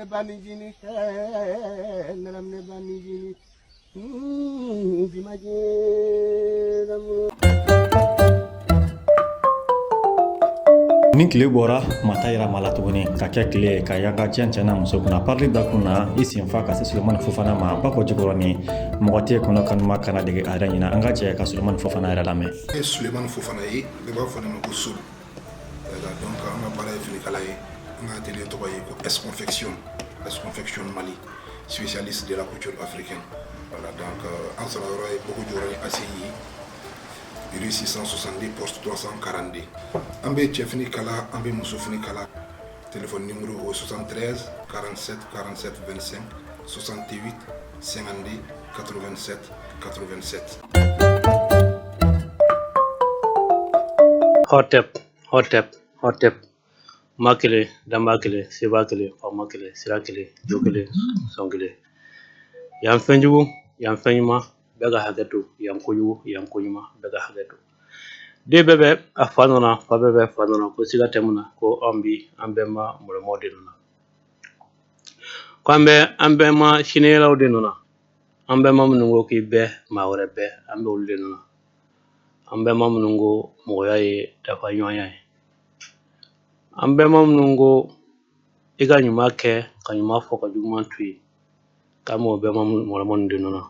Ne banicinin ne banicinin Ni tile bɔra maa t'a yira maa la tuguni ka kɛ tile ye ka yanga cɛ cɛ n'a muso kunna parili da kun na i senfa ka se Solomani Fofana ma ba ko Jikɔrɔni mɔgɔ tɛ kɔnɔ kanuma kana dege a yɛrɛ ɲina an ka jɛ ka Solomani Fofana yɛrɛ lamɛn. Ne ye Sulemani Fofana ye, ne b'a fɔ ne ma ko Solu. Donc an ka baara ye finikala ye. An ka atelier tɔgɔ ye ko S Confection, S Confection Mali, spécialiste de la couture africaine. Voilà, donc an sɔrɔ yɔrɔ ye Bobo Jikɔrɔni ACI, rue 670 poste 342. An bɛ cɛfini kala, an bɛ musofini kala. Téléphone numéro 73 47 47 25 68 52 87 87. Hotep, hotep, hotep. Ma kelen, danba kelen, seba kelen, faama kelen, sira kelen, jo kelen, sɔn kelen. Yan fɛn jugu, yan fɛn ɲuman, bɛɛ ka hakɛ to. Yan kojugu, yan ko ɲuman, bɛɛ ka hakɛ to. Den bɛɛ bɛ a fa nɔ na, fa bɛɛ bɛ fa nɔ na, ko siga tɛ mun na, ko anw bi an bɛnba mɔlɔmɔw de nɔ na. Ko an bɛ an bɛnba siniyɛlɛw de nɔ na. An bɛnba minnu ko k'i bɛɛ maa wɛrɛ bɛɛ, an bɛ olu de nɔ na. An bɛnba minnu ko mɔgɔya ye dafa ɲɔgɔnya ye. An bɛnba minnu ko i ka ɲuman kɛ ka ɲuman fɔ ka juguman to yen, k'an b'o bɛnba mɔlɔmɔ de nɔ na.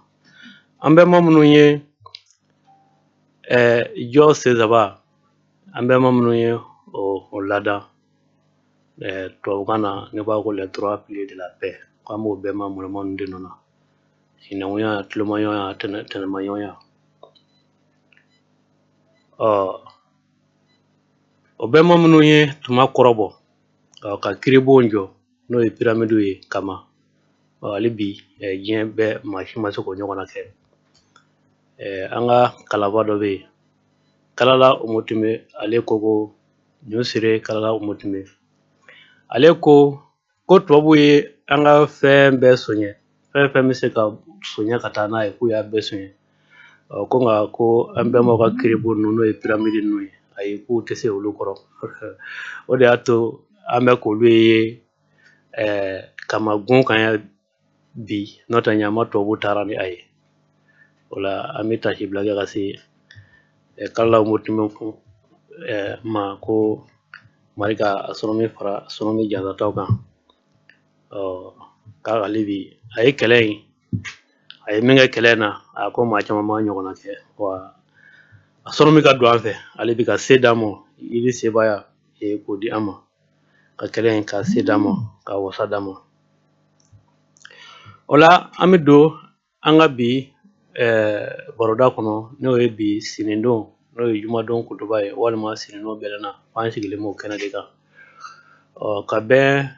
An bɛnba minnu ye jɔ sen saba, an bɛnba minnu ye o lada tubabukan na ne b'a ko les trois piliers de la paix, k'an b'o bɛnba mɔlɔmɔ de nɔ na. Sinankunya, tulomaɲɔgɔnya, tɛnɛmaɲɔgɔnya. O bɛnba minnu ye tuma kɔrɔbɔ ka kiribon jɔ n'o ye piramidiw ye kama, hali bi diɲɛ bɛɛ maa si ma se k'o ɲɔgɔnna kɛ. An ka kalaba dɔ bɛ yen, Kalala Omotume, ale ko ko Ɲusire Kalala Omotume, ale ko ko tubabu ye an ka fɛn bɛɛ soɲɛ, fɛn fɛn bɛ se ka soɲɛ ka taa n'a ye, k'u y'a bɛɛ soɲɛ. Ko nka ko an bɛnbaw ka kiribon ninnu n'o ye piramidi ninnu ye, ayi k'u tɛ se olu kɔrɔ. O de y'a to an bɛ k'olu ye kamagun kan yan bi, n'o tɛ ɲama tubabu taara ni a ye. O la an bɛ tasibila kɛ ka se Kalala Omotume ma ko Mali ka sɔrɔmi fara sɔrɔmi jansataw kan. K'ale bi a ye kɛlɛ in, a ye min kɛ kɛlɛ in na, a ko maa caman ma ɲɔgɔnna kɛ. Wa a sɔrɔmi ka don an fɛ, ale bi ka se d'an ma, i bɛ sebaaya k'o di an ma, ka kɛlɛ in ka se d'an ma, ka wasa d'an ma. O la an bɛ don an ka bi baroda kɔnɔ, n'o ye bi sinidon, n'o ye jumadon kutuba ye, walima sinidon bɛlɛnna, an sigilen b'o kɛnɛ de kan. Ka bɛn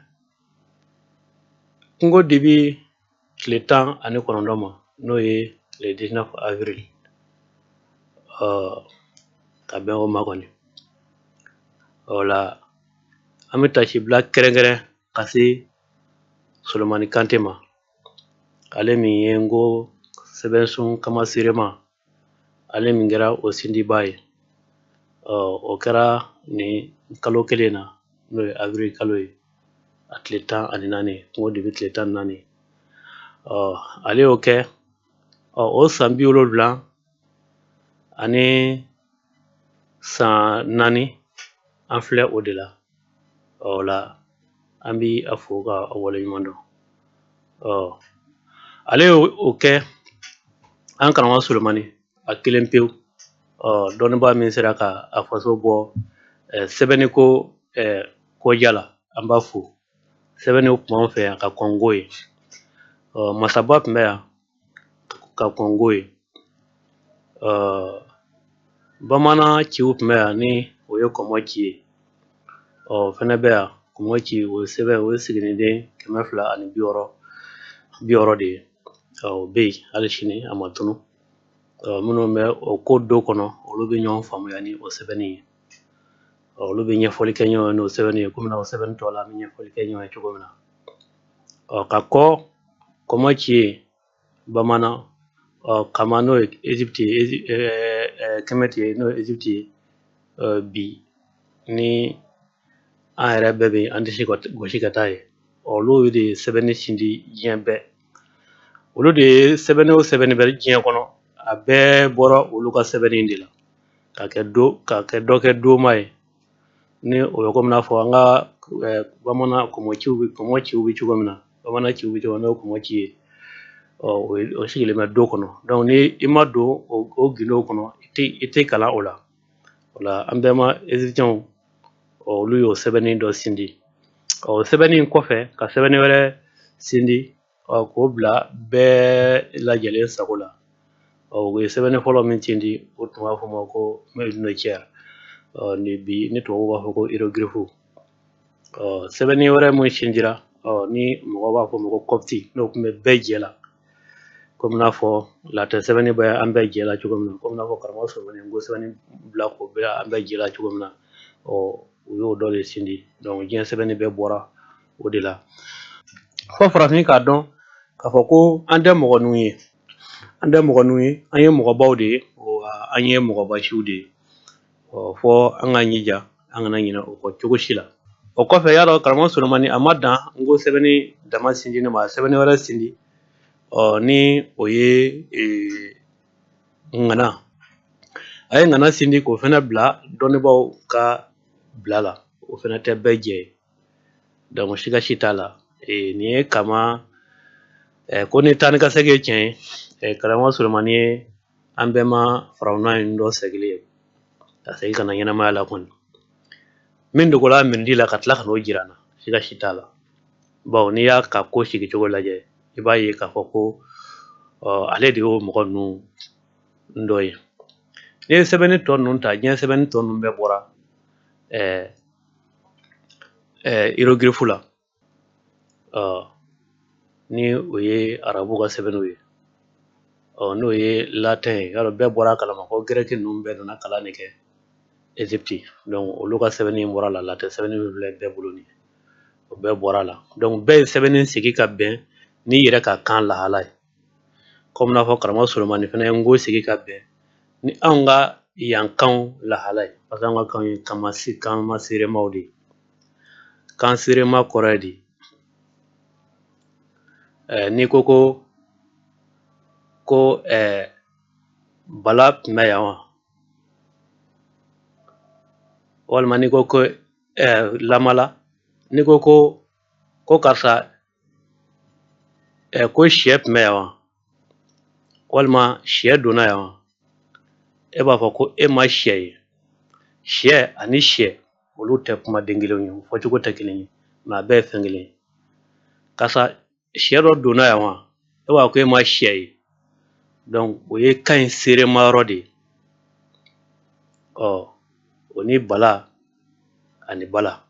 kungo dibi tile 19 ma, n'o ye le 19 avril, ka bɛn o ma kɔni. O la an bɛ tasibila kɛrɛnkɛrɛn ka se Solomani Kante ma, ale min ye n ko sɛbɛnsun kamasirema, ale min kɛra o sindiba ye. O kɛra nin kalo kelen na, n'o ye avril kalo ye, a tile 14, kungo dibi tile 14. Ale y'o kɛ o san 74 an filɛ o de la. O la an bi a fo ka waleɲuman dɔn. Ale y'o kɛ an karamɔgɔ Solomani a kelen pewu, dɔnnibaa min sera ka a faso bɔ sɛbɛnni ko koja la, an b'a fo. Sɛbɛnni tun b'an fɛ yan ka kɔn Ngo ye. Masaba tun bɛ yan ka kɔn Ngo ye. Bamanan ciw tun bɛ yan ni o ye kɔmɔ ci ye. O fɛnɛ bɛ yan, kɔmɔ ci, o sɛbɛn o ye siginiden 260 de ye. O bɛ yen hali sini, a ma tunu. Minnu bɛ o ko do kɔnɔ, olu bɛ ɲɔgɔn faamuya ni o sɛbɛnni ye. Olu bɛ ɲɛfɔli kɛ ɲɔgɔn ye n'o sɛbɛnni ye, komi o sɛbɛnni tɔ la an bɛ ɲɛfɔli kɛ ɲɔgɔn ye cogo min na. Ka kɔ kɔmɔ ci ye bamanan, kama n'o ye Egypte ye, Kɛmɛti ye n'o ye Egypte ye bi, ni an yɛrɛ bɛɛ bɛ an disi gosi ka taa ye. Olu de ye sɛbɛnni sindi diɲɛ bɛɛ. Olu de ye sɛbɛnni o sɛbɛnni bɛ diɲɛ kɔnɔ, a bɛɛ bɔra olu ka sɛbɛnni de la ka kɛ do ka kɛ dɔ kɛ doma ye. Ni o bɛ komi n'a fɔ an ka bamanan kɔmɔciw bɛ cogo min na, bamanan ciw bɛ cogo min, n'o ye kɔmɔci ye. Ɔ o sigilen bɛ do kɔnɔ. Donc ni i ma don o gindo kɔnɔ, i tɛ kalan o la. O la an bɛɛ ma égyptiens, olu y'o sɛbɛnni dɔ sindi. Ɔ sɛbɛnni in kɔfɛ, ka sɛbɛnni wɛrɛ sindi, ɔ k'o bila bɛɛ lajɛlen sago la. Ɔ u ye sɛbɛnni fɔlɔ min sindi, o tun b'a fɔ ma ko Medu-Necer. Ɔ ni bi ni tubabuw b'a fɔ ko hiéroglyphe. Ɔ sɛbɛnni wɛrɛ min sindira, ɔ ni mɔgɔw b'a fɔ ma ko copte, n'o tun bɛ bɛɛ jɛ la, komi n'a fɔ latin sɛbɛnni bɛ an bɛɛ jɛ la cogo min na, komi n'a fɔ karamɔgɔ Solomani ko sɛbɛnni bila k'o bɛ an bɛɛ jɛ la cogo min na. Ɔ u y'o dɔ de sindi. Donc diɲɛ sɛbɛnni bɛɛ bɔra o de la. Fɔ farafin k'a dɔn k'a fɔ ko an tɛ mɔgɔ ninnu ye, an tɛ mɔgɔ ninnu ye, an ye mɔgɔbaw de ye, an ye mɔgɔbasiw de ye. Ɔ fɔ an k'an jija, an kana ɲinɛ o kɔ cogo si la. O kɔfɛ, y'a dɔn karamɔgɔ Solomani a ma dan n ko sɛbɛnni dama sindi ne ma, a sɛbɛnni wɛrɛ sindi. Ɔ ni o ye ŋana, a ye ŋana sindi k'o fɛnɛ bila dɔnnibaaw ka bila la. O fɛnɛ tɛ bɛɛ jɛ ye, donc siga si t'a la. Nin ye kama ko ni taa ni ka segin ye tiɲɛ ye, karamɔgɔ Solomani ye an bɛɛ ma farawuna in dɔ segilen ye ka segin ka na ɲɛnamaya la kɔni. Min dogola mirindi la ka tila ka n'o jira n na, siga si t'a la. Bawo n'i y'a ka ko sigi cogo lajɛ, i b'a ye k'a fɔ ko ale de y'o mɔgɔ ninnu dɔ ye. N'i ye sɛbɛnni tɔ ninnu ta, diɲɛ sɛbɛnni tɔ ninnu bɛɛ bɔra hiéroglyphe la, ni o ye arabu ka sɛbɛnniw ye, ɔ n'o ye latin ye. Y'a dɔn bɛɛ bɔra a kalama ko gɛrɛki ninnu bɛɛ nana kalan de kɛ Égypte. Donc olu ka sɛbɛnni bɔra la, latin sɛbɛnni min filɛ bɛɛ bolo nin ye, o bɛɛ bɔra la. Donc bɛɛ ye sɛbɛnni sigi ka bɛn n'i yɛrɛ ka kan lahala ye, komi n'a fɔ karamɔgɔ Solomani fana ye n ko sigi ka bɛn ni anw ka yan kanw lahala ye, parce que anw ka kanw ye kanma seeremaw de ye. Kan seerema kɔrɔ ye di? N'i ko ko bala tun bɛ yan wa, walima n'i ko ko lamala, n'i ko ko karisa ko sɛ tun bɛ yan wa, walima sɛ donna yan wa, e b'a fɔ ko e ma sɛ ye. Sɛ ani sɛ, olu tɛ kumaden kelenw ye, u fɔcogo tɛ kelen ye, mais a bɛɛ ye fɛn kelen ye. Karisa, sɛ dɔ donna yan wa, e b'a fɔ ko e ma sɛ ye. Donc o ye kan in seerema yɔrɔ de ye. Ɔ o ni bala ani bala,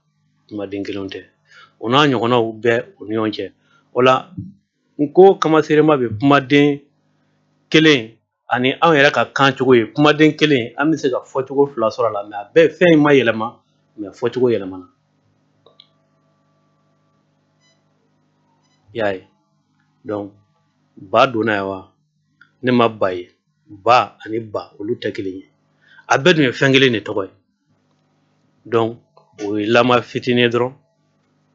kumaden kelenw tɛ. O n'a ɲɔgɔnnaw bɛɛ u ni ɲɔgɔn cɛ. O la n ko kama seerema bɛ kumaden kelen ani anw yɛrɛ ka kan cogo ye. Kumaden kelen, an bɛ se ka fɔcogo fila sɔrɔ a la, mais a bɛɛ fɛn in ma yɛlɛma, mais fɔcogo yɛlɛmana. I y'a ye? Donc ba donna yan wa, ne ma ba ye. Ba ani ba, olu tɛ kelen ye, a bɛɛ dun ye fɛn kelen de tɔgɔ ye. Donc o ye lama fitinin ye dɔrɔn,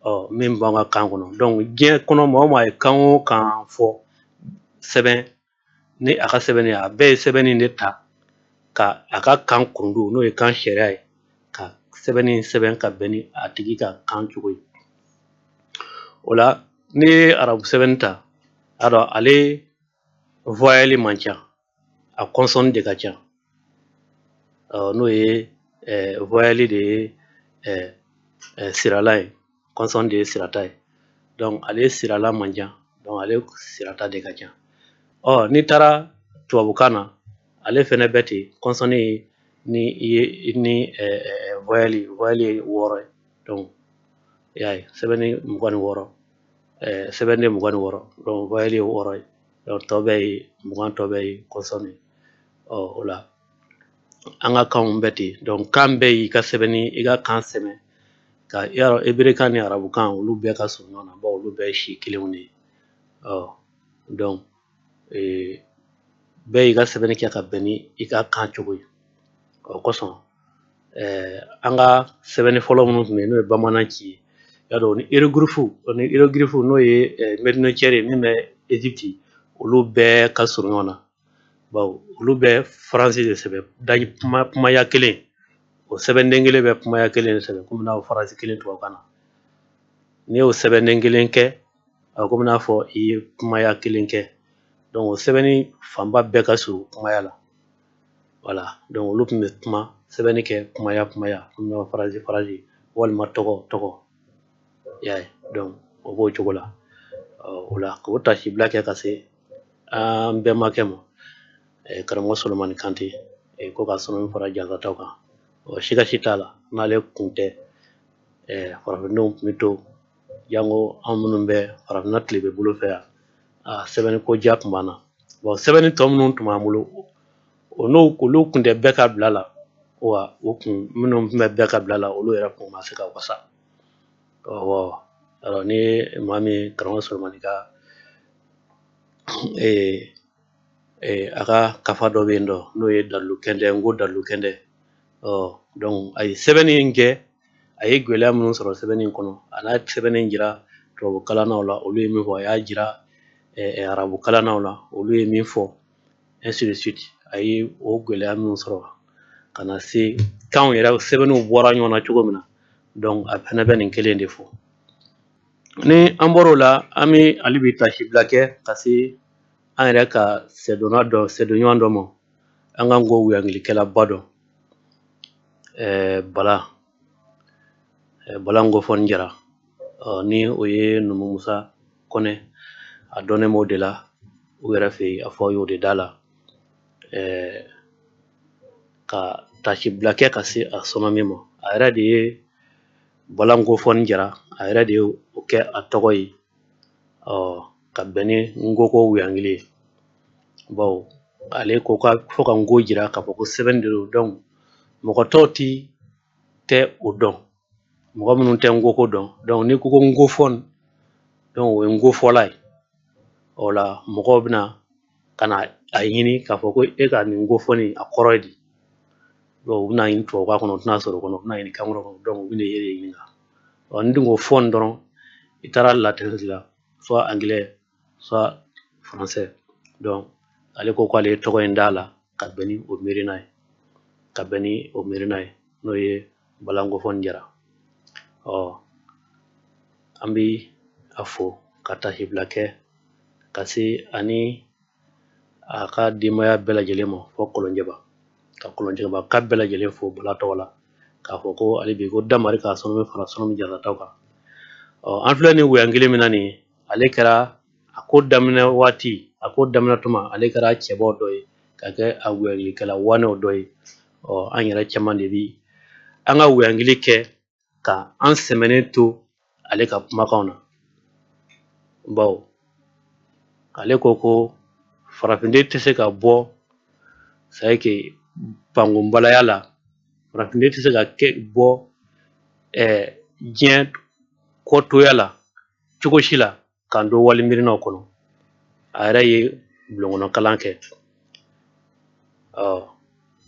ɔ min b'an ka kan kɔnɔ. Donc diɲɛ kɔnɔ, maa o maa ye kan o kan fɔ sɛbɛn ni a ka sɛbɛnni, a bɛɛ ye sɛbɛnni de ta ka a ka kan kundu, n'o ye kan sariya ye, ka sɛbɛnni sɛbɛn ka bɛn ni a tigi ka kan cogo ye. O la n'i ye arabu sɛbɛnni ta, a dɔn ale voyelle man ca, a consonne de ka ca. N'o ye voyelle de ye sirala ye, consonne de ye sirata ye. Donc ale sirala man ca, donc ale sirata de ka ca. Ɔ n'i taara tubabukan na, ale fɛnɛ bɛ ten, consonne ye ni i ye ni voyelle ye 6 ye. Donc i y'a ye, sɛbɛnni 26, sɛbɛnden 26, donc voyelle ye 6 ye, donc tɔ bɛɛ ye 20, tɔ bɛɛ ye consonne ye. Ɔ o la an ka kanw bɛɛ ten. Donc kan bɛɛ y'i ka sɛbɛnni, i ka kan sɛbɛn ka i y'a dɔn hébreu ni arabukan, olu bɛɛ ka surun ɲɔgɔn na, bawo olu bɛɛ ye si kelenw de ye. Ɔ donc bɛɛ y'i ka sɛbɛnni kɛ ka bɛn ni i ka kan cogo ye. O kosɔn an ka sɛbɛnni fɔlɔ minnu tun bɛ yen, n'o ye bamanan ci ye, Y'a dɔn ni hiéroglyphe, ni hiéroglyphe n'o ye Medu Neter ye min bɛ Egypte, olu bɛɛ ka surun ɲɔgɔn na, bawo olu bɛ faransi de sɛbɛn da kuma kumaya kelen, o sɛbɛnden kelen bɛ kumaya kelen de sɛbɛn, komi n'a fɔ faransi kelen tubabukan na. N'i y'o sɛbɛnden kelen kɛ, a bɛ komi n'a fɔ i ye kumaya kelen kɛ. Donc o sɛbɛnni fanba bɛɛ ka surun kumaya la. Voilà, donc olu tun bɛ kuma sɛbɛnni kɛ kumaya kumaya, komi n'a fɔ faransi faransi walima tɔgɔ tɔgɔ, i y'a ye. Donc o b'o cogo la. O la k'o tasibila kɛ ka se an bɛnbakɛ ma, karamɔgɔ Solomani Kante, ko ka sɔnni fara jansataw kan. O siga si t'a la, n'ale kun tɛ, farafindenw tun bɛ to janko an minnu bɛ farafinna tilebe bolo fɛ yan, a sɛbɛnni ko diya tun b'an na. Bon, sɛbɛnni tɔ minnu tun b'an bolo, o n'o olu kun tɛ bɛɛ ka bila la wa, o kun minnu tun bɛ bɛɛ ka bila la, olu yɛrɛ kun ma se ka wasa. Awɔ, alors ni maa min karamɔgɔ Solomani ka a ka kafa dɔ bɛ yen dɔ, n'o ye dalilu kɛndɛ, n ko dalilu kɛndɛ. Ɔ donc a ye sɛbɛnni in kɛ, a ye gɛlɛya minnu sɔrɔ sɛbɛnni in kɔnɔ, a n'a sɛbɛnni in jira tubabu kalannaw la, olu ye min fɔ, a y'a jira arabu kalannaw la, olu ye min fɔ, ainsi de suite. A ye o gɛlɛya minnu sɔrɔ ka na se kanw yɛrɛ sɛbɛnniw bɔra ɲɔgɔn na cogo min na. Donc a fɛnɛ bɛ nin kelen de fɔ. Ni an bɔr'o la, an bɛ hali bi tasibila kɛ ka se an yɛrɛ ka sɛdonna dɔ, sɛdonɲɔgɔn dɔ ma, an ka ko wuyangilikɛlaba dɔ, Bala Bala Ngofɔni Jara, ni o ye Numu Musa Kɔnɛ, a dɔnnen b'o de la u yɛrɛ fɛ yen, a fɔ y'o de da la, ka tasibila kɛ ka se a sɔnna ma. A yɛrɛ de ye Bala Ngofɔni Jara, a yɛrɛ de ye o kɛ a tɔgɔ ye, ɔ ka bɛn ni Ngoko wuyangili ye, bawo ale ko ka fo ka nko jira k'a fɔ ko sɛbɛn de don. Donc mɔgɔ tɔw ti tɛ o dɔn, mɔgɔ minnu tɛ Ngoko dɔn. Donc n'i ko ko Ngofɔni, donc o ye Ngofɔla ye. O la mɔgɔw bɛna ka na a ɲini k'a fɔ ko e ka nin Ngofɔni a kɔrɔ ye di. Donc u bɛna ɲini tubabukan kɔnɔ, u tɛna sɔrɔ o kɔnɔ, u bɛna ɲini kan wɛrɛ kɔnɔ. Donc u bɛna e de ɲininka. Ɔ ni dun ko fɔni dɔrɔn, i taara latin la, soit anglais soit français. Donc ale ko k'ale ye tɔgɔ in d'a la ka bɛn ni o miirina ye, ka bɛn ni o miirina ye, n'o ye Bala Ngofɔni Jara. Ɔ an bi a fo ka tasibila kɛ ka se ani a ka denbaya bɛɛ lajɛlen ma fɔ Kɔlɔnjɛba, ka Kɔlɔnjɛba ka bɛɛ lajɛlen fo Bala tɔgɔ la, k'a fɔ ko hali bi ko damari k'a sɔnni fara sɔnni jarataw kan. Ɔ an filɛ nin wuyankili min na nin ye, ale kɛra a ko daminɛ waati, a ko daminɛ tuma, ale kɛra cɛbɔ dɔ ye ka kɛ a wuyangilikɛla wanɛw dɔ ye. Ɔ an yɛrɛ caman de bi an ka wuyangili kɛ ka an sɛmɛnen to ale ka kumakanw na, bawo ale ko ko farafinden tɛ se ka bɔ c'est que pankunbalaya la, farafinden tɛ se ka kɛ bɔ diɲɛ kɔtoya la cogo si la k'an to wali miirinaw kɔnɔ. A yɛrɛ ye bulonkɔnɔ kalan kɛ, ɔ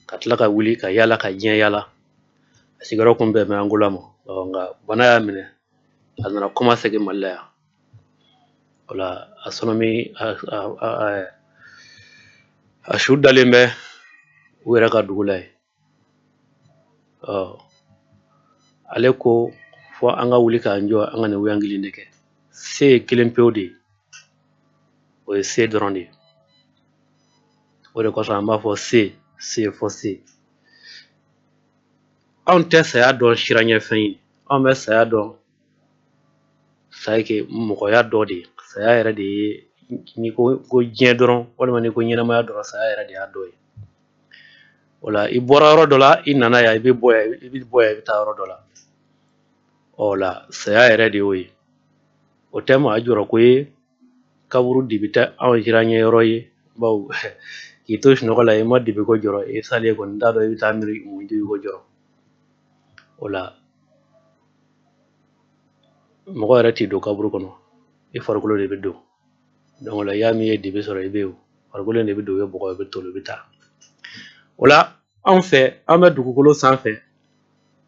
ka tila ka wuli ka yala ka diɲɛ yala. A sigiyɔrɔ kun bɛn bɛ Angola ma, ɔ nka bana y'a minɛ, a nana kɔma segin Mali la yan. O la a sɔnni a su dalen bɛ u yɛrɛ ka dugu la yen. Ɔ ale ko fɔ an ka wuli k'an jɔ, an ka nin wuyankili de kɛ. Se ye kelen pewu de ye, o ye se dɔrɔn de ye. O de kosɔn an b'a fɔ se se fɔ se. Anw tɛ saya dɔn siranɲɛfɛn ye, anw bɛ saya dɔn c'est mɔgɔya dɔ de ye. Saya yɛrɛ de ye, n'i ko ko diɲɛ dɔrɔn walima n'i ko ɲɛnamaya dɔrɔn, saya yɛrɛ de y'a dɔ ye. O la i bɔra yɔrɔ dɔ la, i nana yan, i bɛ bɔ yan, i bɛ bɔ yan, i bɛ taa yɔrɔ dɔ la. O la saya yɛrɛ de y'o ye. O tɛ maa jɔrɔ ko ye, kaburu dibi tɛ anw siranɲɛ yɔrɔ ye, bawo k'i to sunɔgɔ la i ma dibi ko jɔrɔ, i salen kɔni t'a dɔn i bɛ taa miiri mun dibi ko jɔrɔ. O la mɔgɔ yɛrɛ t'i don kaburu kɔnɔ, i farikolo de bɛ don. Donc o la i y'a min ye dibi sɔrɔ, i bɛ yen, farikolo in de bɛ don, i bɛ bɔgɔ, i bɛ toli, i bɛ taa. O la anw fɛ, an bɛ dugukolo sanfɛ,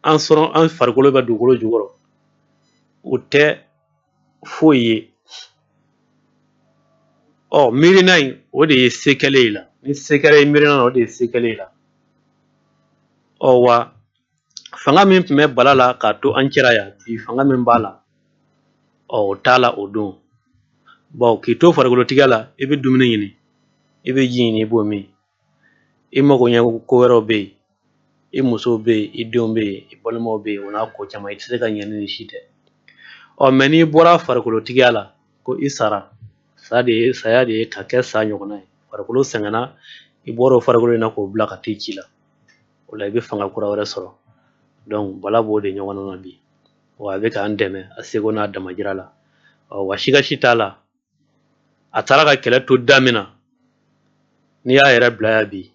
an sɔrɔ an farikolo bɛ dugukolo jukɔrɔ. u tɛ foyi ye. Ɔ miirina in, o de ye se kɛlen ye la. Ni se kɛra i miirina na, o de ye se kɛlen ye la. Ɔ wa fanga min tun bɛ Bala la k'a to an cɛla yan bi, fanga min b'a la, ɔ o t'a la o don. Bawo k'i to farikolotigiya la, i bɛ dumuni ɲini, i bɛ ji ɲini, i b'o min, i mago ɲɛ ko wɛrɛw bɛ yen, i musow bɛ yen, i denw bɛ yen, i balimaw bɛ yen, o n'a ko caman, i tɛ se ka ɲɛ ni nin si tɛ. Ɔ mɛ n'i bɔra farikolotigiya la ko i sara, sa de ye saya de ye ka kɛ sa ɲɔgɔnna ye. Farikolo sɛgɛnna, i bɔra o farikolo in na k'o bila ka t'i ci la, o la i bɛ fanga kura wɛrɛ sɔrɔ. Donc Bala b'o de ɲɔgɔn na bi, wa a bɛ k'an dɛmɛ a seko n'a damajira la. Ɔ wa siga si t'a la, a taara ka kɛlɛ to da min na, n'i y'a yɛrɛ bila yan bi,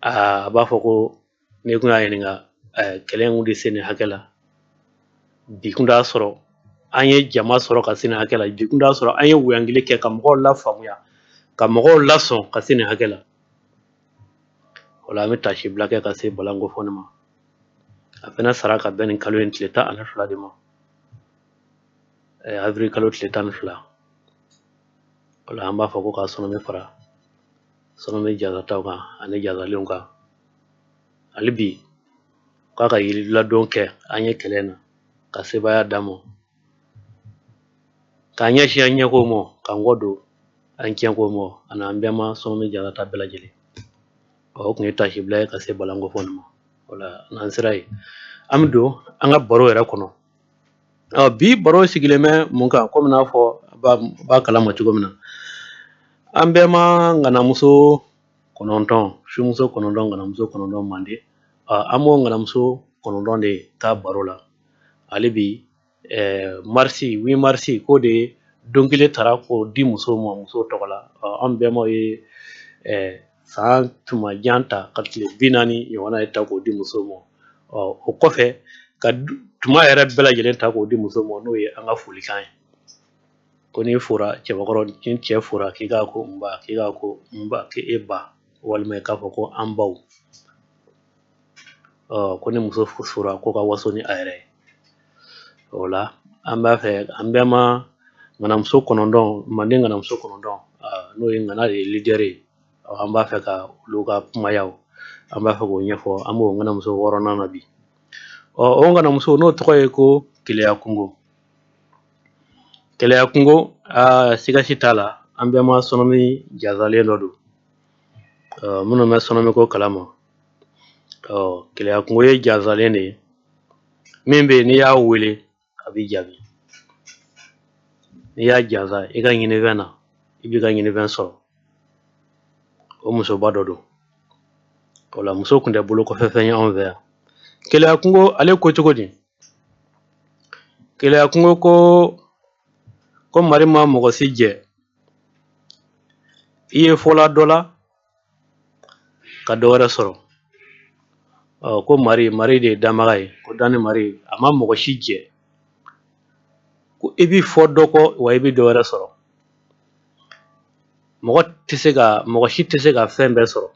a b'a fɔ ko n'i kun y'a ɲininka kɛlɛ in kun tɛ se nin hakɛ la bi, kun t'a sɔrɔ an ye jama sɔrɔ ka se nin hakɛ la bi, kun t'a sɔrɔ an ye woyankili kɛ ka mɔgɔw lafaamuya, ka mɔgɔw lasɔn ka se nin hakɛ la. O la an bɛ taasibila kɛ ka se Bala Ngofɔni ma. A fana sara ka bɛn nin kalo in tile 12 de ma, avril kalo tile 12. O la an b'a fɔ ko ka sɔnɔmi fara sɔnɔmi jazataw kan ani jazalenw kan hali bi, k'a ka yiri ladon kɛ an ye kɛlɛ na, ka sebaaya d'an ma, k'an ɲɛsin an ɲɛko ma, k'an kɔ don an tiɲɛko ma, ani an bɛɛ ma sɔnɔmi jazata bɛɛ lajɛlen. O tun ye taasibila ye ka se Bala Ngofɔni ma. O la n'an sera yen, an bɛ don an ka baro yɛrɛ kɔnɔ. Bi baro sigilen bɛ mun kan? Komi n'a fɔ b'a kalama cogo min na, an bɛɛ ma ŋanamuso 9, sumuso 9, ŋanamuso 9 mande. An b'o ŋanamuso 9 de ka baro la hali bi. Marisi, 8 marisi, k'o de ye don kelen tara k'o di musow ma, musow tɔgɔ la. An bɛnbaw ye san tuma jan ta ka tile 40 ɲɔgɔnna ye ta k'o di musow ma. O kɔfɛ ka tuma yɛrɛ bɛɛ lajɛlen ta k'o di musow ma, n'o ye an ka folikan ye, ko n'i fora cɛbakɔrɔ, ni cɛ fora, k'i k'a ko n ba, k'i k'a ko n ba, k'e ba, walima i k'a fɔ ko an baw. Ko ni muso fora, ko ka waso ni a yɛrɛ ye. O la an b'a fɛ an bɛɛ ma ŋanamuso 9, manden ŋanamuso 9, n'o ye ŋana de ye leader ye, an b'a fɛ ka olu ka kumayaw, an b'a fɛ k'o ɲɛfɔ. An b'o ŋanamuso wɔɔrɔnan na bi. Ɔ o ŋanamuso n'o tɔgɔ ye ko Keleya Kungo. Keleya Kungo, siga si t'a la, an bɛɛ ma sɔnɔmi jazalen dɔ don, minnu bɛ sɔnɔmi ko kalama. Keleya Kungo ye jazalen de ye min bɛ yen, n'i y'a wele a b'i jaabi. N'i y'a jaza i ka ɲinifɛn na, i b'i ka ɲinifɛn sɔrɔ. O musoba dɔ don. O la muso tun tɛ bolo kɔfɛ fɛn ye anw fɛ yan. Keleya Kungo ale ko cogo di? Keleya Kungo ko mari ma mɔgɔ si jɛ, i ye fɔla dɔ la ka dɔ wɛrɛ sɔrɔ. Ko mari, mari de ye danbaga ye, ko danni mari a ma mɔgɔ si jɛ, ko i b'i fɔ dɔ kɔ wa i bɛ dɔ wɛrɛ sɔrɔ. Mɔgɔ tɛ se ka, mɔgɔ si tɛ se ka fɛn bɛɛ sɔrɔ,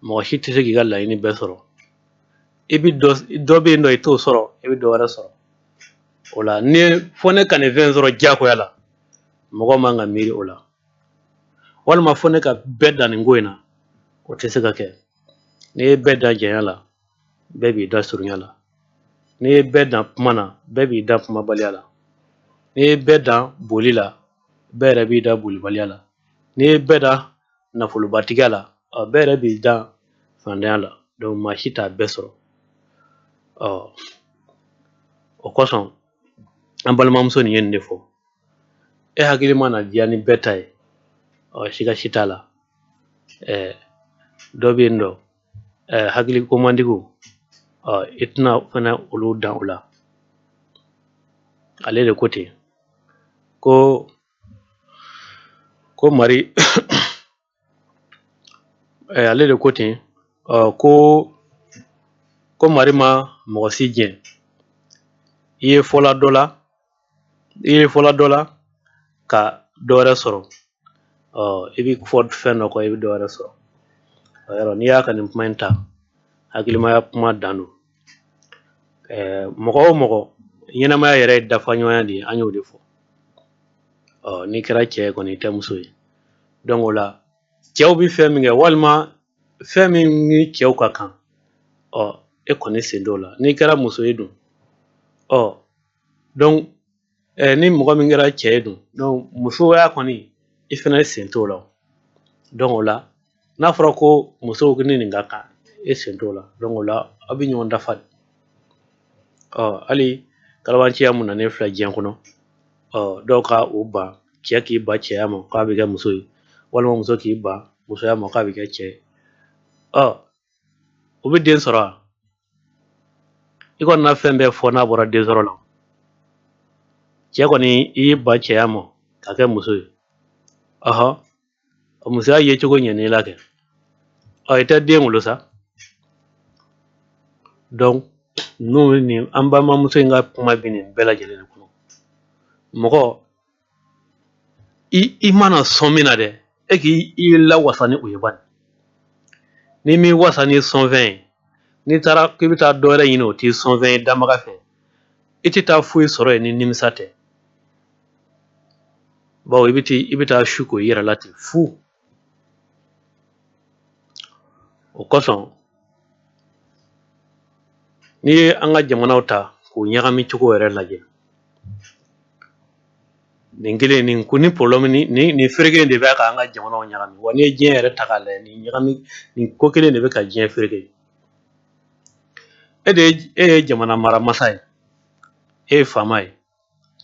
mɔgɔ si tɛ se k'i ka laɲini bɛɛ sɔrɔ. I bɛ dɔ bɛ yen nɔ, i t'o sɔrɔ, i bɛ dɔ wɛrɛ sɔrɔ. O la ni fo ne ka nin fɛn sɔrɔ diyagoya la, mɔgɔ man ka miiri o la, walima fo ne ka bɛɛ dan nin ko in na, o tɛ se ka kɛ. N'i ye bɛɛ dan janya la, bɛɛ b'i da surunya la. N'i ye bɛɛ dan kuma na, bɛɛ b'i da kumabaliya la. N'i ye bɛɛ dan boli la, bɛɛ yɛrɛ b'i da bolibaliya la. N'i ye bɛɛ dan nafolobatigiya la, bɛɛ yɛrɛ b'i da fantanya la. Donc maa si t'a bɛɛ sɔrɔ. O kosɔn an balimamuso nin ye nin de fɔ. E hakili mana diya ni bɛɛ ta ye, siga si t'a la, dɔ bɛ yen nɔ, hakili komandigiw, i tɛna fana olu dan o la. Ale de ko ten ko mari, ale de ko ten ko mari ma mɔgɔ si jɛn, i ye fɔla dɔ la, i ye fɔla dɔ la ka dɔ wɛrɛ sɔrɔ. I bɛ fɔ fɛn dɔ kɔ, i bɛ dɔ wɛrɛ sɔrɔ. Yɔrɔ n'i y'a ka nin kuma in ta, hakilimaya kuma dan don. Mɔgɔ o mɔgɔ, ɲɛnamaya yɛrɛ ye dafaɲɔgɔnya de ye, an y'o de fɔ. Ɔ, n'i kɛra cɛ ye kɔni, i tɛ muso ye. Donc o la, cɛw bɛ fɛn min kɛ walima fɛn min ni cɛw ka kan, ɔ, e kɔni sen t'o la. N'i kɛra muso ye dun, ɔ, donc ni mɔgɔ min kɛra cɛ ye dun, donc musoya kɔni, i fana sen t'o la. Donc o la, n'a fɔra ko musow ni nin ka kan, e sen t'o la. Donc o la, aw bɛ ɲɔgɔn dafa de. Ɔ, hali kalabanciya mun nanen filɛ diɲɛ kɔnɔ, ɔ, dɔw ka o ban, cɛ k'i ba cɛya ma k'a bɛ kɛ muso ye, walima muso k'i ban musoya ma k'a bɛ kɛ cɛ ye. Ɔ, o bɛ den sɔrɔ wa? I kɔni na fɛn bɛɛ fɔ n'a bɔra den sɔrɔ la. Cɛ kɔni, i y'i ba cɛya ma ka kɛ muso ye, ɔhɔ, musoya yecogo ɲɛn'i la kɛ, ɔ, i tɛ den wolo sa. Donc n'u nin an balimamuso in ka kuma bɛ nin bɛɛ lajɛlen de kɔnɔ. Mɔgɔ, i mana sɔn min na dɛ, e k'i i lawasa ni o ye bani. N'i m'i wasa ni sɔnfɛn ye, n'i taara k'i bɛ taa dɔ wɛrɛ ɲini, o t'i sɔnfɛn ye damaga fɛ, i tɛ taa foyi sɔrɔ yen ni nimisa tɛ. Bawo i bɛ taa su ko i yɛrɛ la ten fu. O kosɔn, n'i ye an ka jamanaw ta k'u ɲagami cogo yɛrɛ lajɛ, nin kelen nin ko ni problème ni nin fereke in de bɛ ka an ka jamanaw ɲagami. Wa n'i ye diɲɛ yɛrɛ ta k'a lajɛ, nin ɲagami nin ko kelen de bɛ ka diɲɛ fereke. E de ye, e ye jamana mara masa ye, e ye faama ye,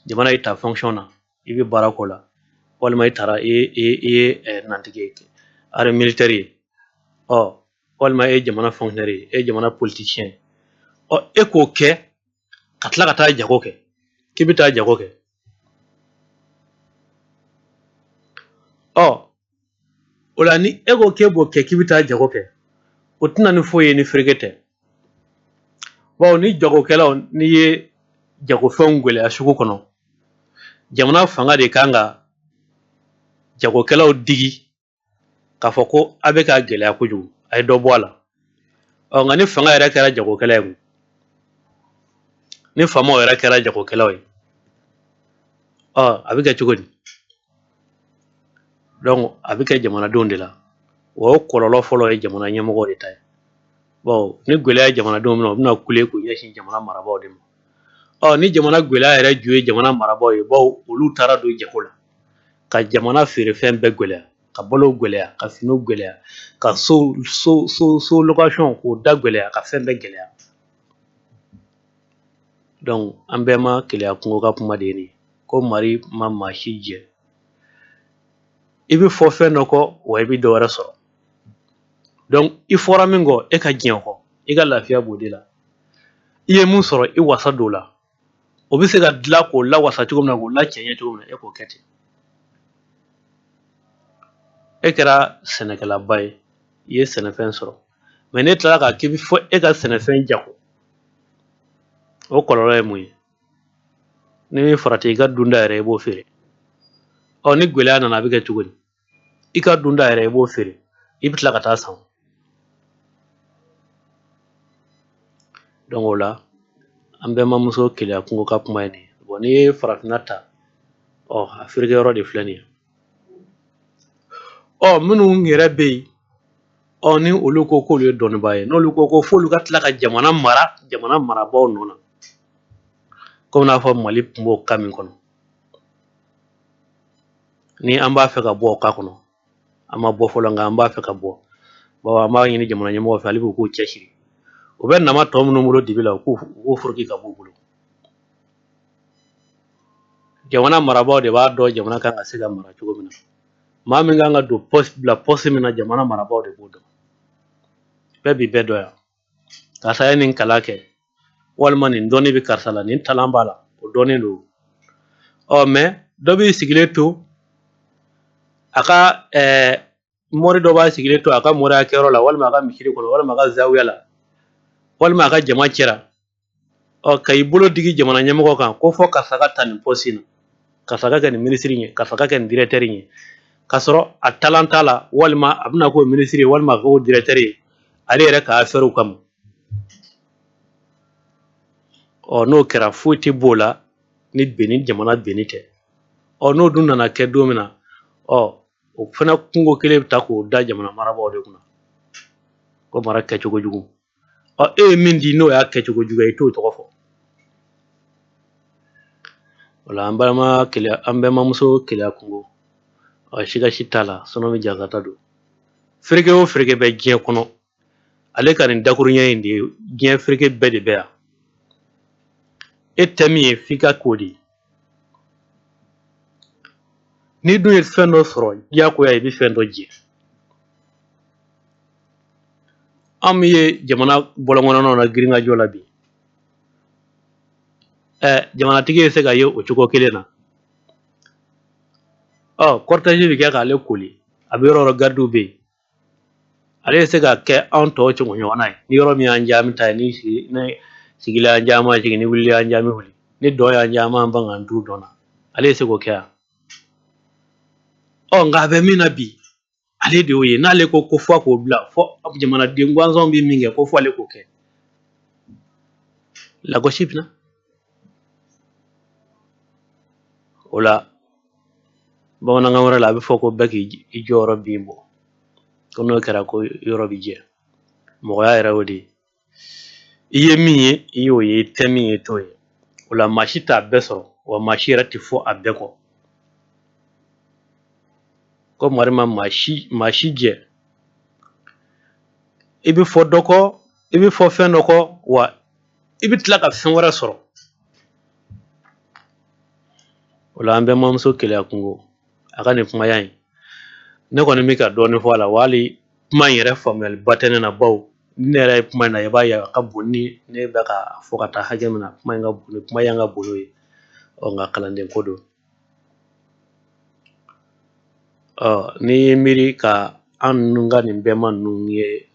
jamana y'i ta fonction na, i bɛ baara ko la, walima i taara i ye nantigi ye, armée militaire ye, ɔ, walima e ye jamana fonctionnaire ye, e ye jamana politicien ye. Ɔ, e k'o kɛ ka tila ka taa jago kɛ, k'i bɛ taa jago kɛ. Ɔ, o la, ni e ko k'e b'o kɛ k'i bɛ taa jago kɛ, o tɛna ni foyi ye ni fereke tɛ. Bawo ni jagokɛlaw, n'i ye jagofɛnw gɛlɛya sugu kɔnɔ, jamana fanga de kan ka jagokɛlaw digi k'a fɔ ko a bɛ ka gɛlɛya kojugu, a ye dɔ bɔ a la. Ɔ, nka ni fanga yɛrɛ kɛra jagokɛla ye, ni faamaw yɛrɛ kɛra jagokɛlaw ye, ɔ, a bɛ kɛ cogo di? Donc a bɛ kɛ jamanadenw de la. Wa o kɔlɔlɔ fɔlɔ ye jamana ɲɛmɔgɔw de ta ye. Bawo ni gɛlɛya ye jamanadenw minɛ, u bɛna kule k'u ɲɛsin jamana marabaaw de ma. Ɔ, ni jamana gɛlɛya yɛrɛ ju ye jamana marabaaw ye, bawo olu taara don jago la ka jamana feerefɛn bɛɛ gɛlɛya, ka balo gɛlɛya, ka finiw gɛlɛya, ka so so so so location k'o da gɛlɛya, ka fɛn bɛɛ gɛlɛya. Donc an bɛɛ ma Keleya kungo ka kuma de ye nin ye, ko mari ma maa si jɛ. I bɛ fɔ fɛn dɔ kɔ, wa i bɛ dɔ wɛrɛ sɔrɔ. Donc i fɔra min kɔ, e ka diɲɛ kɔ, i ka lafiya b'o de la. I ye mun sɔrɔ, i wasa don o la. O bɛ se ka dilan k'o lawasa cogo min na, k'o lacɛɲɛ cogo min na, e k'o kɛ ten. E kɛra sɛnɛkɛlaba ye, i ye sɛnɛfɛn sɔrɔ, mais n'e tilala k'a k'i bɛ fɔ e ka sɛnɛfɛn jago, o kɔlɔlɔ ye mun ye? Ni min farati, i ka dunda yɛrɛ, i b'o feere. Ɔ, ni gɛlɛya nana, a bɛ kɛ cogo di? I ka dunda yɛrɛ, i b'o feere, i bɛ tila ka taa san. Donc o la, an bɛnbamuso Keleya kungo ka kuma ye nin ye. Bon, n'i ye farafinna ta, ɔ, a ferekeyɔrɔ yɔrɔ de filɛ nin ye. Ɔ, minnu yɛrɛ bɛ yen, ɔ, ni olu ko k'olu ye dɔnnibaa ye, n'olu ko ko f'olu ka tila ka jamana mara jamana marabaaw nɔ na, komi n'a fɔ Mali tun b'o cas min kɔnɔ, ni an b'a fɛ ka bɔ o cas kɔnɔ, an ma bɔ fɔlɔ, nka an b'a fɛ ka bɔ. Bawo an b'a ɲini jamana ɲɛmɔgɔw fɛ hali bi u k'u cɛsiri. U bɛ nama tɔ minnu bolo dibi la, u k'u foroki ka b'u bolo. Jamana marabaaw de b'a dɔn jamana kan ka se ka mara cogo min na. Maa min kan ka don poste, bila poste min na, jamana marabaaw de b'o dɔn. Bɛɛ bi bɛɛ dɔn yan. Karisa ye nin kalan kɛ, walima nin dɔnni bɛ karisa la, nin talent b'a la, o dɔnnen don. Ɔ, mais dɔ b'i sigilen to a ka mori dɔ b'a sigilen to a ka moriya kɛyɔrɔ la, walima a ka misiri kɔnɔ, walima a ka zawiya la, walima a ka jama cɛra, ɔ, ka i bolo digi jamana ɲɛmɔgɔ kan ko fɔ karisa ka ta nin poste in na, karisa ka kɛ nin minisiri ye, karisa ka kɛ nin directeur ye, k'a sɔrɔ a talent t'a la, walima a bɛna k'o minisiri ye, walima a k'o directeur ye ale yɛrɛ ka affaire kama. Ɔ n'o kɛra foyi tɛ b'o la ni Benin jamana binni tɛ. Ɔ n'o dun nana kɛ don min na, ɔ o fana kungo kelen bɛ ta k'o da jamana marabaaw de kunna ko mara kɛcogo jugu. Ɔ e ye min di n'o y'a kɛcogo jugu ye, i t'o tɔgɔ fɔ. O la an balima Keleya, an balimamuso Keleya kungo, ɔ siga si t'a la, sɔnɔ bɛ jankata don. Fereke o fereke bɛ diɲɛ kɔnɔ, ale ka nin dakuruɲɛ in de ye diɲɛ fereke bɛɛ de bɛ yan. E tɛ min ye f'i ka k'o de ye. N'i dun ye fɛn dɔ sɔrɔ diyagoya i bɛ fɛn dɔ jɛ. An min ye jamana bɔlɔnkɔnɔnaw na girinkajɔ la bi, jamanatigi ye se ka ye o cogo kelen na. Ɔ cortège bɛ kɛ k'ale koli, a bɛ yɔrɔ o yɔrɔ gardiw bɛ yen. Ale ye se ka kɛ anw tɔw cogo ɲɔgɔnna ye. Ni yɔrɔ min y'an diya an bɛ taa yen, ni sigili y'an diya an b'an sigi, ni wulili y'an diya an bɛ wuli, ni dɔn y'an diya an b'an ban k'an dun dɔn na. Ale ye se k'o kɛ yan. Ɔ nka a bɛ min na bi, ale de y'o ye. N'ale ko ko fo a k'o bila, fo jamanaden gansanw bɛ min kɛ ko fo ale k'o kɛ. Lagosi bɛ na. O la bamanankan wɛrɛ la a bɛ fɔ ko bɛɛ k'i jɔyɔrɔ bin bɔ. Ko n'o kɛra ko yɔrɔ bɛ jɛ. Mɔgɔya yɛrɛ y'o de ye. I ye min ye i y'o ye, i tɛ min ye i t'o ye. O la maa si t'a bɛɛ sɔrɔ, wa maa si yɛrɛ tɛ fɔ a bɛɛ kɔ. Ko mari ma maa si jɛ. I bɛ fɔ dɔ kɔ, i bɛ fɔ fɛn dɔ kɔ, wa i bɛ tila ka fɛn wɛrɛ sɔrɔ. O la an balimamuso Keleya kungo, a ka nin kumaya in, ne kɔni bɛ ka dɔɔnin fɔ a la, wa hali kuma in yɛrɛ faamuyaliba tɛ ne na, bawo ni ne yɛrɛ ye kuma in na, i b'a ye a ka bon ni ne bɛ ka fɔ ka taa hakɛ min na, kuma in ka bon ni kuma in ka bon n'o ye. Ɔ nka kalanden ko don. Ɔ n'i ye miiri ka an ninnu ka nin bɛnba ninnu ye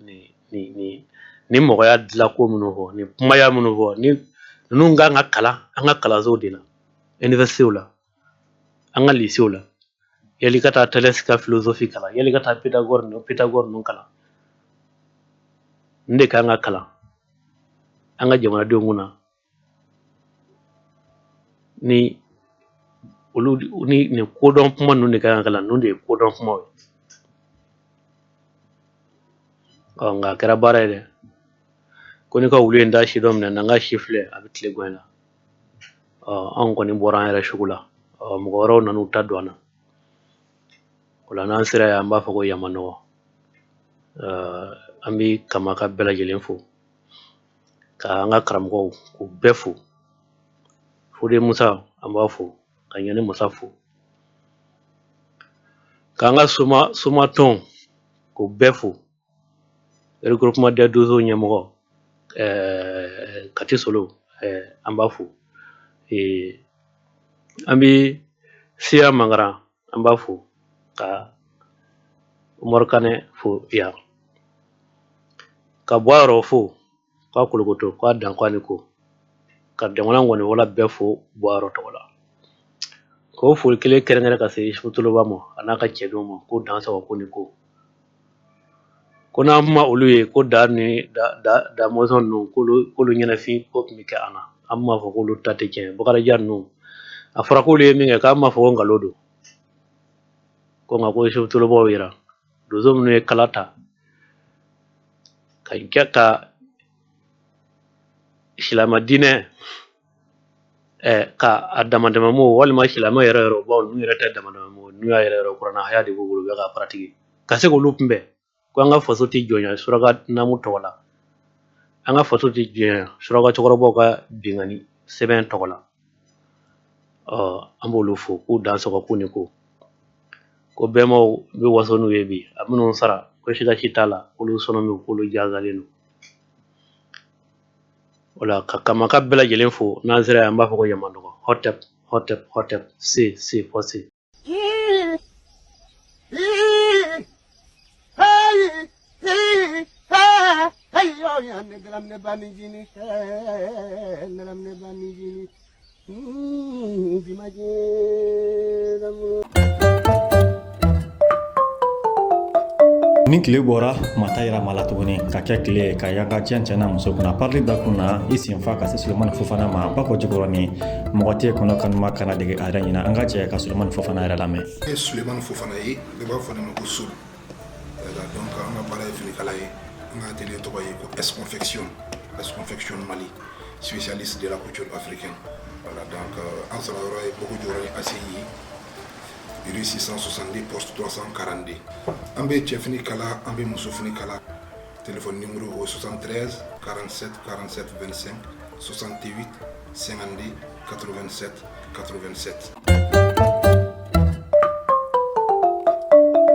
nin mɔgɔya dilanko minnu fɔ, nin kumaya minnu fɔ, ni ninnu kan ka kalan an ka kalansow de la, universitéw la, an ka lycéew la. Yali ka taa Thalès ka philosophie kalan, yali ka taa Pythagore ninnu kalan. Nin de kan ka kalan an ka jamanadenw kunna. Ni olu ni nin kodɔn kuma ninnu de kan ka kalan, ninnu de ye kodɔn kumaw ye. Ɔ nka a kɛra baara ye dɛ. Ko n'i ka wulu ye n da si dɔ minɛ, n'an ka si filɛ, a bɛ tile gɛn la. Ɔ anw kɔni bɔra an yɛrɛ sugu la. Ɔ mɔgɔ wɛrɛw nan'u ta don an na. O la n'an sera yan, an b'a fɔ ko yan ma nɔgɔ. An bɛ Kamaka bɛɛ lajɛlen fo, ka an ka karamɔgɔw k'u bɛɛ fo. Fode Musa an b'a fo, ka Ɲani Masa fo, k'an ka somatɔnw k'u bɛɛ fo. Regroupement des donso ɲɛmɔgɔ Kati Solo, an b'a fo. An bɛ Siya Mangara an b'a fo, ka Umaru Kanɛ fo yan, ka Buwayɔrɔ fo, k'a kolokoto, k'a dan k'a ni ko, ka jamana ŋɔnifɔla bɛɛ fo Buwayɔrɔ tɔgɔ la. K'o foli kelen kɛrɛnkɛrɛn ka se Isufu Toloba ma a n'a ka cɛdenw ma, ko dan sago ko ni ko. Ko n'an ma olu ye ko da ni da mɔzɔn ninnu k'olu ɲɛnafin ko tun bɛ kɛ an na, an b'a fɔ k'olu ta tɛ tiɲɛ. Bakarijan ninnu, a fɔra k'olu ye min kɛ k'an b'a fɔ ko nkalon don. Ko nka ko Isufu Tolobaw yira donso minnu ye kala ta ka kɛ ka silamɛ diinɛ ka a damadamamow walima silamɛ yɛrɛ yɛrɛ, bawo ninnu yɛrɛ tɛ damadamamow, n'u y'a yɛrɛ yɛrɛ kuranna haya de b'u bolo, u bɛ k'a pratiquer ka se k'olu kunbɛn. Ko an ka faso tɛ jɔnya suraka naamu tɔgɔ la, an ka faso tɛ jɔnya suraka cɛkɔrɔbaw ka binkanni sɛbɛn tɔgɔ la. Ɔ an b'olu fo k'u dan sɔgɔ k'u ni ko. Ko bɛnbaw bɛ waso n'u ye bi, a minnu sara ko siga si t'a la, k'olu sɔnɔ k'olu jazalen don. O la ka Kamaka bɛɛ lajɛlen fo, n'an sera yan an b'a fɔ ko yamanɔgɔ. Hotep hotep hotep, se se fɔ se. Ni tile bɔra, maa t'a yira maa la tuguni ka kɛ tile ye ka yanga cɛn cɛ na muso kunna. Parili dakun na, i sen fa ka se Sulemani Fofana ma Bakɔ Jikɔrɔni. Mɔgɔ tɛ kɔnɔ kanuma kana dege a yɛrɛ ɲina. An ka jɛ ka Sulemani Fofana yɛrɛ lamɛn. Ne ye Sulemani Fofana ye, bɛɛ b'a fɔ ne ma ko Solu. Donc an ka baara ye finikala ye. An ka atelier tɔgɔ ye ko S Confection, S Confection Mali, spécialiste de la couture africaine. Voilà, donc an sɔrɔ yɔrɔ ye Boko Jikɔrɔni ACI, rue 670, poste 342. An bɛ cɛfini kala, an bɛ musofini kala. Téléphone numéro o 73 47 47 25, 68 52 87 87.